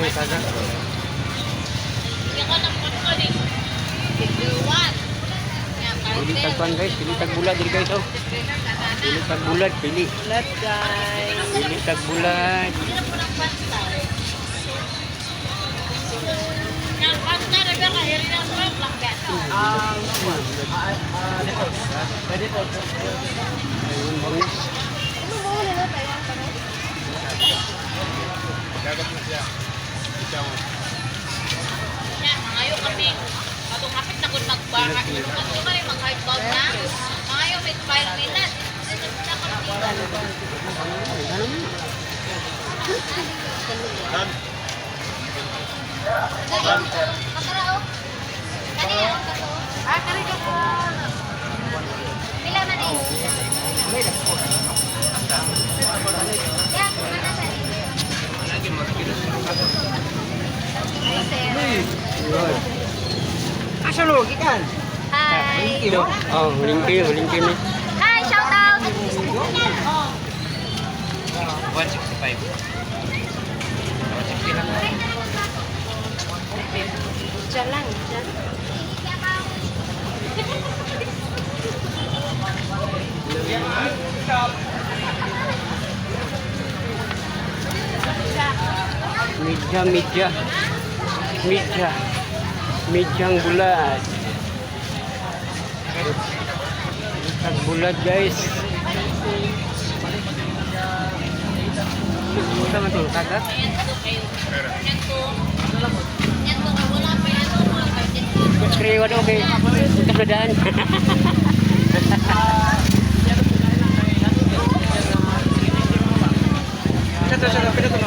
May taga. Pili tagpan, guys, pili tag bulad diri, guys, oh. Pili tag bulad, pili. Let, guys. Pili tag bulad. Ayun, bangus. Mangayo kami. Katong hapit na kung magbaka. Kato man yung mag-hardbound na. Mangayo may 5 minutes. Na kami dito. Ah, kari ka po. Pila man eh. Yeah, mana sa Hi, sir. Yun. Asa lo, gikan? Hi. Oh, hulingki, hulingki ni. Hi, shout out. 165. 160 lang. Diyan lang, diyan. Midya, midya. Midya. Midyang bulad. Tag bulad, guys. Ito man to, kagat. Ayan ko kayo. Yan ko. Yan ko. Wala pa yan. Mga 13. Kriwa daw kay kasadaan. Ito, ito, ito, ito.